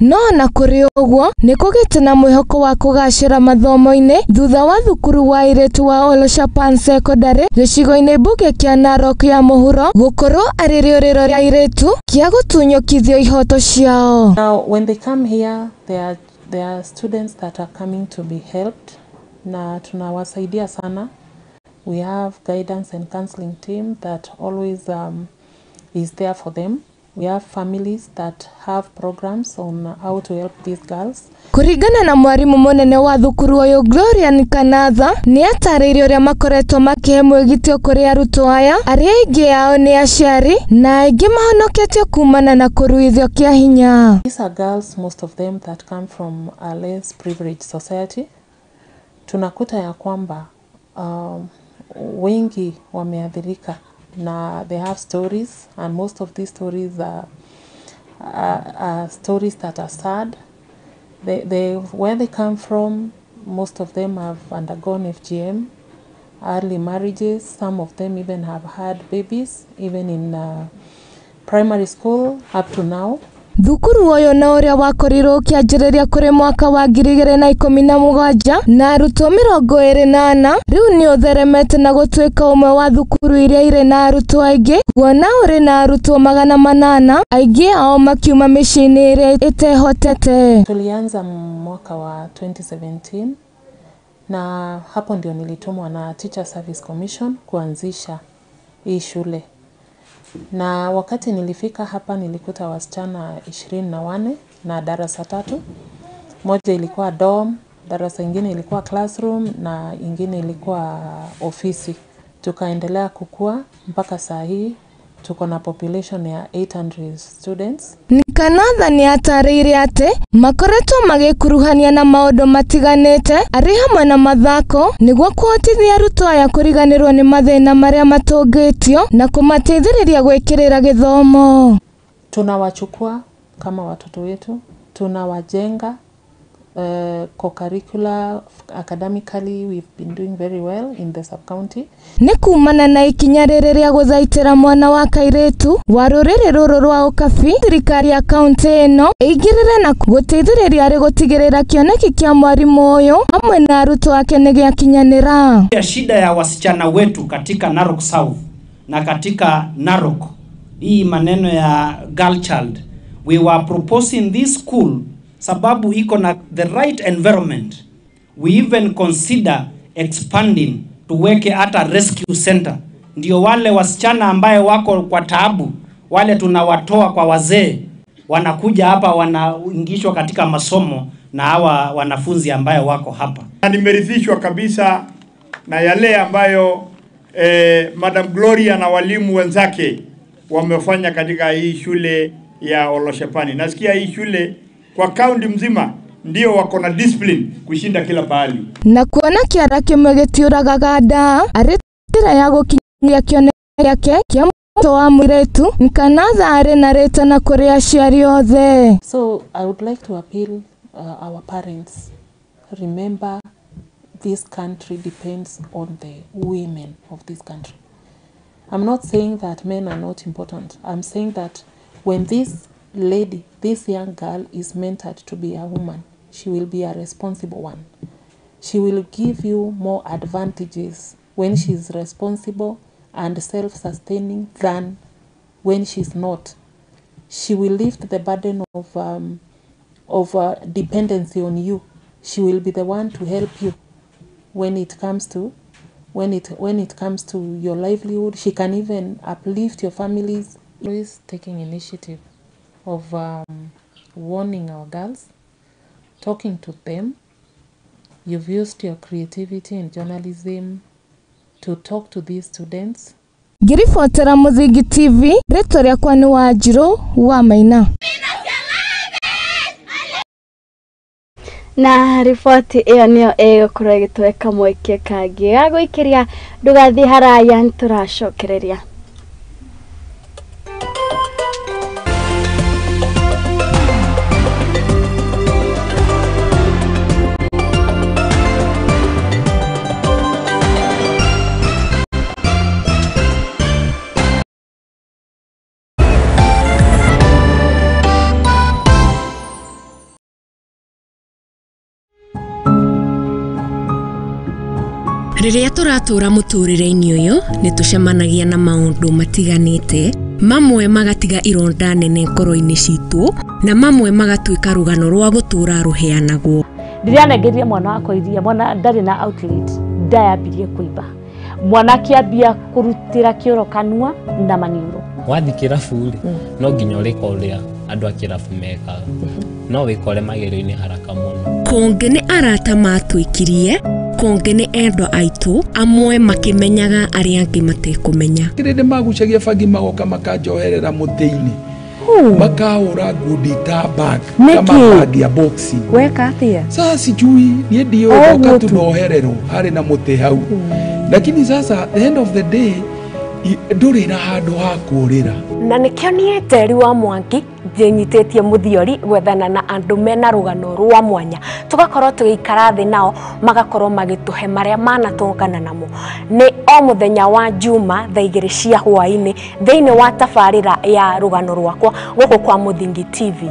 No na kũrĩ ũguo, nĩ kũgĩte na mwĩhoko wa kũgacĩra mathomo-inĩ thutha wa thukuru wa airĩtu wa Oloshapan Secondary gĩcigo-inĩ mbunge kĩa Narok ya mũhuro gũkorwo arĩ rĩũrĩro rĩa airĩtu kĩa gũtunyũkithio ihoto ciao. Now when they come here, there are students that are coming to be helped, na tunawasaidia sana. We have guidance and counseling team that always is there for them. We have families that have programs on how to help these girls. Kũringana na mwarimu mũnene wa thukuru ũyũ Gloria Nkanatha, nĩ atarĩirie ũrĩa makoretwo makĩhe mwĩgitio kũrĩ arutwo aya arĩa aingĩ ao nĩ aciari na aingĩ mahonoketio kumana na kũruithio kĩa hinya. These are girls, most of them that come from a less privileged society. Tunakuta ya kwamba wengi wameathirika na they have stories, and most of these stories are stories that are sad. Where they come from, most of them have undergone FGM, early marriages. Some of them even have had babies, even in primary school up to now. Thukuru ũyũ na ũrĩa wakorirwo ũkĩanjĩrĩria kũrĩ mwaka wa 2017 na arutwo 24 rĩu nĩ ũtheremete na gũtuĩka ũmwe wa thukuru iria irĩ na arutwo aingĩ, kuona ũrĩ na arutwo 800 aingĩ ao makiuma mĩciĩ-inĩ ĩrĩa ĩtehotete. Tulianza mwaka wa 2017 na hapo ndio nilitumwa na Teacher Service Commission kuanzisha hii shule. Na wakati nilifika hapa nilikuta wasichana 24 na darasa 3. Moja ilikuwa dorm, darasa ingine ilikuwa classroom na ingine ilikuwa ofisi. Tukaendelea kukua mpaka saa hii tuko na population ya 800 students. Nkanatha nĩ atarĩirie atĩ makoretwo magĩkuruhania na maũndũ matiganĩte arĩ hamwe na mathako nĩguo kũhotithia arutwo aya kũriganĩrwo nĩ mathĩna marĩa matũngĩtio na kũmateithĩrĩria gwĩkĩrĩra gĩthomo. Tunawachukua kama watoto wetu, tunawajenga co-curricular, academically we've been doing very well in the sub-county. Nĩ kumana na ikinya rĩrĩ rĩa gũthaitĩra mwana wa kairĩtu wa rũrĩrĩ rũrũ rwa Ũkabi, thirikari ya kaunti ĩno ĩingĩrĩre na gũteithĩrĩria arĩ gũtigĩrĩra kĩoneki kĩa mwarimũ ũyũ hamwe na arutwo ake nĩ gĩakinyanĩra. Shida ya wasichana wetu katika Narok South na katika Narok, hii maneno ya girl child, we were proposing this school sababu iko na the right environment. We even consider expanding tuweke hata rescue center, ndio wale wasichana ambaye wako kwa taabu, wale tunawatoa kwa wazee, wanakuja hapa wanaingishwa katika masomo na hawa wanafunzi ambaye wako hapa. Nimeridhishwa kabisa na yale ambayo Madam Gloria na walimu wenzake wamefanya katika hii shule ya Oloshepani. Nasikia hii shule kwa kaunti mzima ndio wako na discipline kushinda kila pahali. Na kuona kĩara kĩmwe gĩtiũragaga nda arĩ njĩra ya gũkinyia kĩoneki gĩake kĩa mũto wa mũirĩtu, Nkanatha arĩ na rĩtana kũrĩ aciari othe. So I would like to appeal our parents. Remember, this country depends on the women of this country. I'm not saying that men are not important. I'm saying that when this lady, this young girl is mentored to be a woman, she will be a responsible one. She will give you more advantages when she's responsible and self-sustaining than when she's not. She will lift the burden of dependency on you. She will be the one to help you when it comes to when it comes to your livelihood. She can even uplift your families. Always taking initiative of warning our girls, talking to them. You've used your creativity in journalism to talk to these students. Ngĩribotera Mũthingi TV, rĩtwa rĩakwa nĩ Wanjirũ wa Maina. Na riboti ĩyo nĩyo ĩgũkorwo ĩgĩtũhe kamweke kangĩ ga gũikĩria. Ndũgathiĩ haraya, nĩtũracokereria. Rĩrĩa tũratũra mũtũrĩre-inĩ ũyũ nĩ tũcemanagia na maũndũ matiganĩte, mamwe magatiga ironda nene ngoro-inĩ citũ na mamwe magatuĩka rũgano rwa gũtũra rũheanagwo. Ndĩranengeria mwana wakwa iria, mwana ndarĩ na outlet, ndayambirie kũimba, mwana akĩambia kũrutĩra kĩoro kanua na maniũrũ. Wathiĩ kĩrabu rĩ, no nginya ũrĩka ũrĩa andũ a kĩrabu mekaga, no wĩkore magerio-inĩ haraka mũno. Kũngĩ nĩ arata matwĩkirie, kũngĩ nĩ endwa aitũ, amwe makĩmenyaga arĩa angĩ matekũmenya. Kĩrĩndĩ magucagia bangi magoka makanjoherera mũtĩ-inĩ, makahũra ngundi ta bag kama bag ya boxing. Weka atia? Sasa sijui niĩ ndiũĩ, ndoka tu nohererwo harĩ na mũtĩ hau. Lakini sasa the end of the day ndũrĩ na handũ ha kũũrĩra. Na nĩkĩo niĩ Njeri wa Mwangi ndĩnyitĩtie mũthiori gwethana na andũ mena rũgano rwa mwanya, tũgakorwo tũgĩikara thĩ nao magakorwo magĩtũhe marĩa manatũngana namo. Nĩ o mũthenya wa Juma thaa 2 cia hwaĩ-inĩ thĩinĩ wa tabarĩra ya rũgano rwakwa gũkũ kwa Mũthingi TV.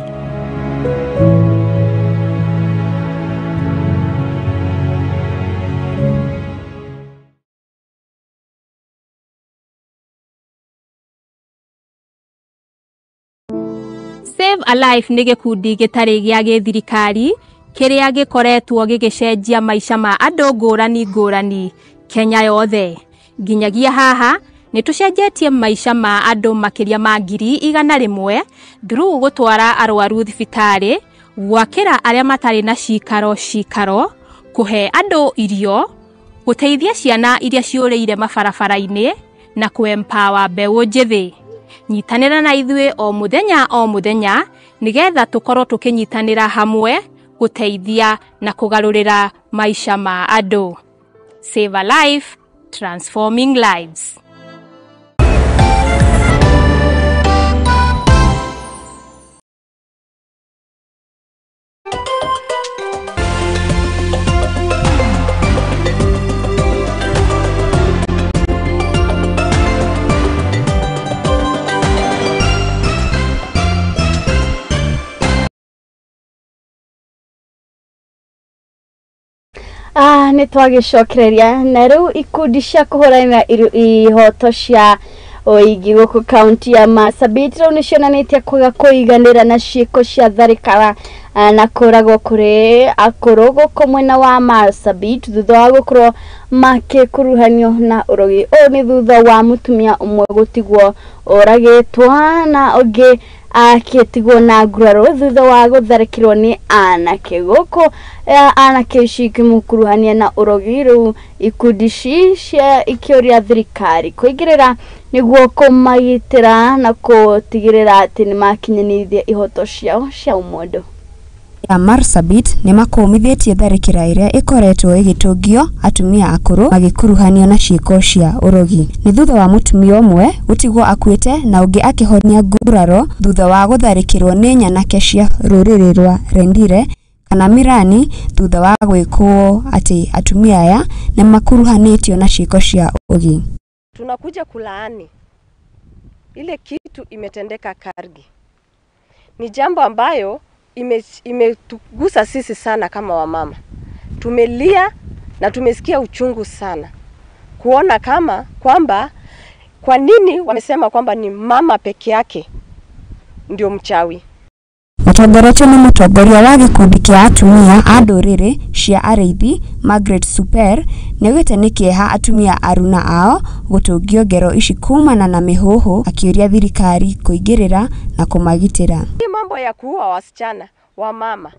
Save a Life nĩ gĩkundi gĩtarĩ gĩa gĩthirikari kĩrĩa gĩkoretwo gĩgĩcenjia maica ma andũ ngũrani ngũrani Kenya yothe. Nginyagia haha Nĩ tũcenjetie maica ma andũ makĩria ma 100,000 through gũtwara arwaru thibitarĩ, gwakĩra arĩa matarĩ na cikaro kũhe andũ irio, gũteithia ciana iria ciũrĩire mabarabara-inĩ na kũ-empower mbeũ njĩthĩ. Nyitanĩra na ithuĩ o mũthenya nĩgetha tũkorwo tũkĩnyitanĩra hamwe gũteithia na kũgarũrĩra maica ma andũ. Save a life, transforming lives. Nĩ twagĩcokereria na rĩu ikundi cia kũhũranĩra ihoto cia ũigi gũkũ kaunti ya Marsabit rĩu nĩcionanĩtie kwaga kũiganĩra na ciĩko cia tharĩkara na kũragwo kũrĩ akũrũ gũkũ mwena wa Marsabit thutha wa gũkorwo makĩkuruhanio na ũrogi. Ũũ nĩ thutha wa mũtumia ũmwe gũtigwo ũragĩtwo na ũngĩ akĩtigwo na nguraro thutha wa gũtharĩkĩrwo nĩ anake gũkũ anake ici ikĩmũkuruhania na ũrogi. Rĩu ikundi ici cia ikĩũria thirikari kũingĩrĩra nĩguo kũmagitĩra na gũtigĩrĩra atĩ nĩmakinyanĩirie ihoto ciao cia ũmũndũ. Ya Marsabit nĩ makũmithĩtie tharĩkĩra ĩrĩa ĩkoretwo ĩgĩtũngio atumia akũrũ magĩkuruhanio na ciĩko cia ũrogi. Nĩ thutha wa mũtumia ũmwe gũtigwo akuĩte na ũngĩ akĩhonia nguraro thutha wa gũtharĩkĩrwo nĩ nyanake cia rũrĩrĩ rwa Rendire kana Mirani thutha wa gwĩkwo atĩ atumia aya nĩ makuruhanĩtio na ciĩko cia ũrogi. Tunakuja kulaani ile kitu imetendeka Kargi. Ni jambo ambayo imetugusa sisi sana kama wamama. Tumelia na tumesikia uchungu sana kuona kama kwamba kwa nini wamesema kwamba ni mama peke yake ndio mchawi. Matongoretio nĩ mũtongoria wa gĩkundi kĩa atumia a ndũrĩrĩ cia arĩithi Margaret Super nĩaugĩte nĩ kĩeha atumia aruna ao gũtũngio ngero ici kumana na mĩhũhũ, akĩũria thirikari kũingĩrĩra na kũmagitĩra. Hii mambo ya kuua wasichana wa mama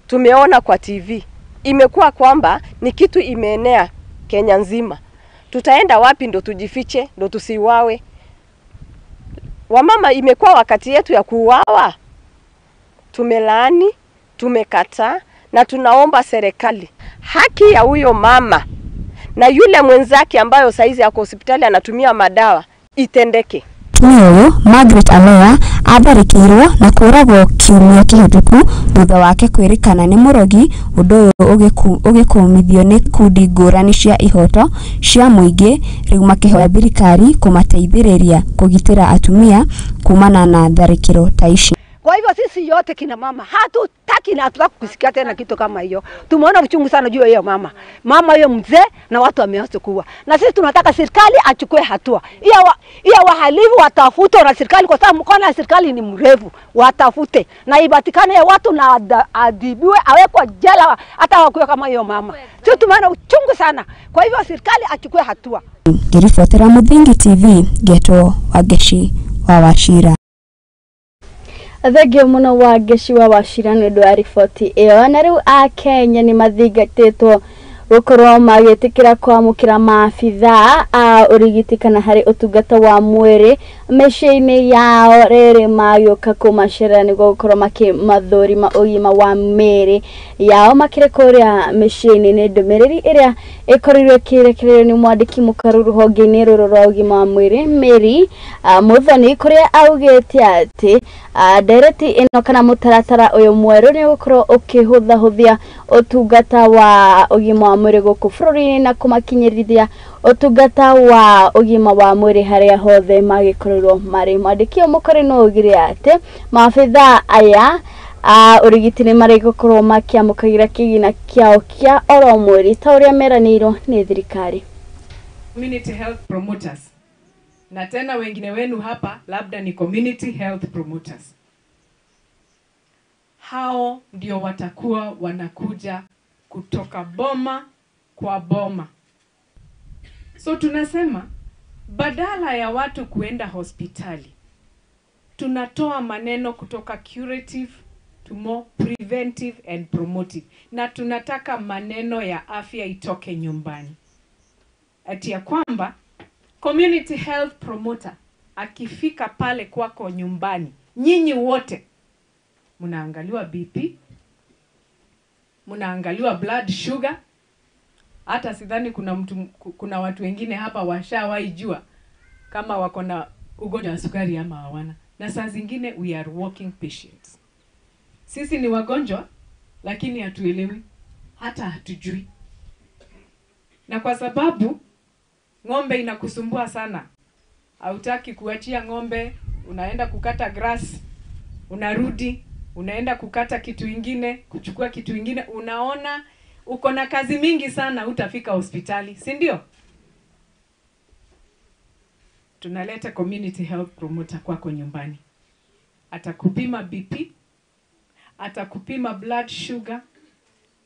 tumeona kwa TV imekuwa kwamba ni kitu imeenea Kenya nzima. Tutaenda wapi ndo tujifiche ndo tusiuawe? Wamama, imekuwa wakati yetu ya kuuawa. Tumelaani, tumekataa na tunaomba serikali haki ya huyo mama na yule mwenzake ambayo saizi yako hospitali anatumia madawa itendeke. Mũtumia ũyũ Margaret Alea atharĩkĩirwo na kũũragwo kiumia kĩhĩtũku thutha wake kwĩrĩkana nĩ mũrogi, ũndũ ũyũ ũgĩkũmithio nĩ ikundi ngũrani cia ihoto cia mũingĩ rĩu makĩhoya thirikari kũmateithĩrĩria kũgitĩra atumia kumana na tharĩkĩro ta ici. Kwa hivyo sisi yote kina mama hatutaki na hatutaki kusikia tena kitu kama hiyo. Tumeona uchungu sana juu ya hiyo mama. Mama hiyo mzee na watu wameanza kuua. Na sisi tunataka serikali achukue hatua. Iya wahalifu watafutwe na serikali kwa sababu mkono wa serikali ni mrefu. Watafute na ipatikane ya watu na adhibiwe, awekwe jela hata wakuwe kama hiyo mama. Sisi tumeona uchungu sana. Kwa hivyo serikali achukue hatua. Ngiribotera Muthingi TV, Ngetwo Wangeci wa Wachira. Thengio muno Wangeci wa Wachira nĩ ũndũ wa riboti ĩyo. Na rĩu Akenya nĩ mathingatĩtwo gũkorwo magĩtĩkĩra kwamũkĩra maabithaa a ũrigiti kana harĩ ũtungata wa mwĩrĩ mĩciĩ-inĩ yao rĩrĩ magĩũka kũmacerera nĩguo gũkorwo makĩmathũrima ũgima wa mĩĩrĩ yao makĩrĩ kũrĩa mĩciĩ-inĩ. Nĩ ndũmĩrĩri ĩrĩa ĩkorirwo ĩkĩrekererio nĩ mwandĩki mũkaru rũhonge-inĩ rũrũ rwa ũgima wa mwĩrĩ Mary Muthoni, kũrĩa augĩte atĩ ndereti ĩno kana mũtaratara ũyũ mwerũ nĩ ũgũkorwo ũkĩhũthahũthia ũtungata wa ũgima wa mwĩrĩ gũkũ bũrũri-inĩ na kũmakinyĩrithia ũtungata wa ũgima wa mwĩrĩ harĩa hothe magĩkorirwo marĩ. Mwandĩki ũyũ mũkũrũ no augire atĩ maabithaa aya a ũrigiti nĩ marĩgũkorwo makĩamũkagĩra kĩgĩna kĩao kĩa oro mweri ta ũrĩa meranĩirwo nĩ thirikari. Community health promoters, na tena wengine wenu hapa labda ni community health promoters. Hao ndio watakuwa wanakuja kutoka boma kwa boma. So tunasema Badala ya watu kuenda hospitali, tunatoa maneno kutoka curative to more preventive and promotive, na tunataka maneno ya afya itoke nyumbani. Ati ya kwamba community health promoter akifika pale kwako nyumbani, nyinyi wote mnaangaliwa BP, mnaangaliwa blood sugar. Hata sidhani kuna watu wengine hapa washawahi jua kama wako na ugonjwa wa sukari ama hawana. Na saa zingine we are walking patients. Sisi ni wagonjwa lakini hatuelewi, hata hatujui. Na kwa sababu ng'ombe inakusumbua sana, hautaki kuachia ng'ombe, unaenda kukata grass, unarudi, unaenda kukata kitu ingine, kuchukua kitu ingine, unaona uko na kazi mingi sana, utafika hospitali, si ndio? Tunaleta community health promoter kwako nyumbani. Atakupima BP, atakupima blood sugar.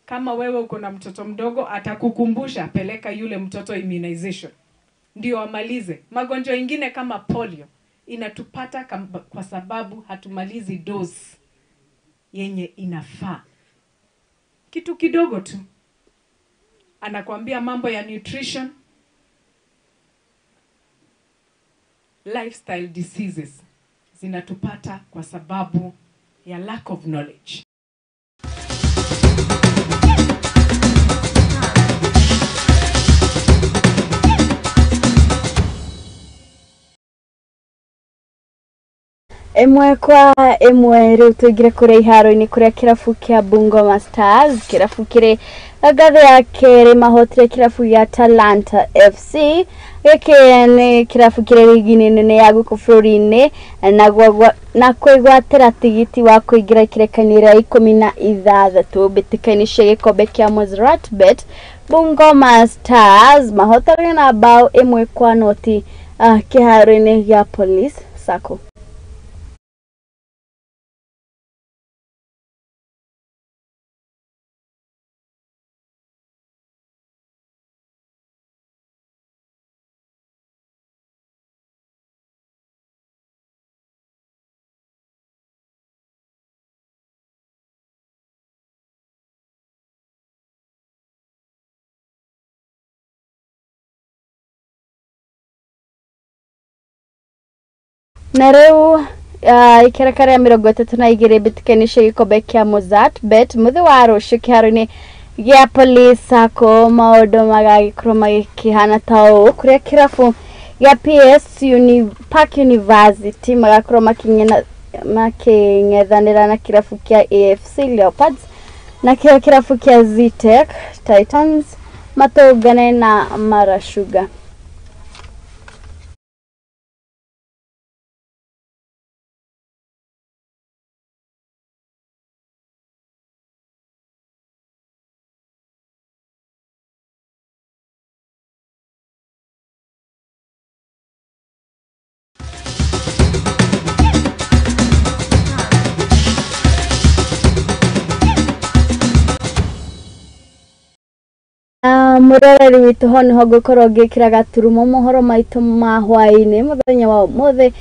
Kama wewe uko na mtoto mdogo, atakukumbusha peleka yule mtoto immunization, ndio amalize. Magonjwa ingine kama polio inatupata kwa sababu hatumalizi dose yenye inafaa. Kitu kidogo tu. Anakuambia mambo ya nutrition, lifestyle diseases zinatupata kwa sababu ya lack of knowledge. Ĩmwe kwa ĩmwe rĩu tũingĩre kũrĩa iharo-inĩ kũrĩa kĩrabu kĩa Bungoma Stars, kĩrabu kĩrĩ ngathĩ ya kerĩ, mahotire kĩrabu gĩa Talanta FC. Gĩkĩ nĩ kĩrabu kĩrĩ rigi-inĩ nene ya gũkũ bũrũri-inĩ na kwĩgwatĩra tigiti wa kũingĩra ikirekanio rĩa 16 mbĩtĩka-inĩ cia gĩkombe kĩa Mozzart Bet. Bungoma Stars mahotanire na bao 1-0 kĩharo-inĩ gĩa Police Sacco. Na rĩu ikereka rĩa 32 mbĩtĩka-inĩ cia gĩkombe kĩa Mozzart Bet mũthĩ wa rũciũ kĩharo-inĩ gĩa Police Sacco, maũndũ magagĩkorwo magĩkĩhana ta ũũ, kũrĩa kĩrabu gĩa PS Park University magakorwo makĩng'ethanĩra na kĩrabu kĩa AFC Leopards, na kĩo kĩrabu kĩa Zetech Titans matũngane na Mara Sugar. Mũroreri witũ ho nĩho ngũkorwo ngĩkĩra gaturumo mohoro maitũ ma hwaĩ-inĩ mũthenya wa ũmũthĩ.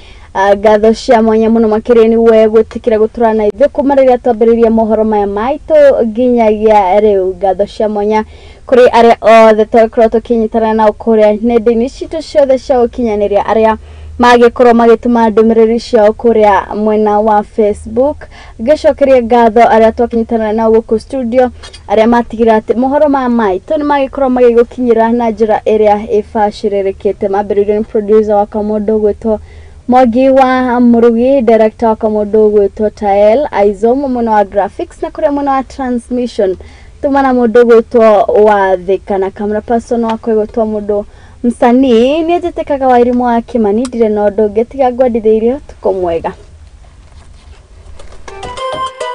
Ngatho cia mwanya mũno makĩria nĩ we gwĩtĩkĩra gũtũra na ithuĩ kuma rĩrĩa twambĩrĩirie mohoro maya maitũ nginyagia rĩu. Ngatho cia mwanya kũrĩ arĩa othe twakorwo tũkĩnyitana nao kũrĩa nenda-inĩ citũ ciothe cia ũkinyanĩria, arĩa magĩkorwo magĩtũma ndũmĩrĩri ciao kũrĩa mwena wa Facebook. Ngĩcokeria ngatho arĩa twakĩnyitana nao gũkũ studio, arĩa matigĩra atĩ mohoro ma maitũ nĩ magĩkorwo magĩgũkinyĩra na njĩra ĩrĩa ĩbacĩrĩrĩkĩte. Mambĩrĩirio nĩ producer wakwa mũndũ ũgwĩtwo Mwangi wa Mũrugi, director wakwa mũndũ ũgwĩtwo Tael Aizomo mwena wa graphics, na kũrĩa mwena wa transmission tuma na mũndũ ũgwĩtwo Wathika, na camera person wakwa ũgwĩtwo mũndũ msanii. Nĩ njĩtĩkaga Wairimũ wa Kĩmani, ndirĩ na ũndũ ũngĩ tiga ngwendithĩirie ũtukũ mwega.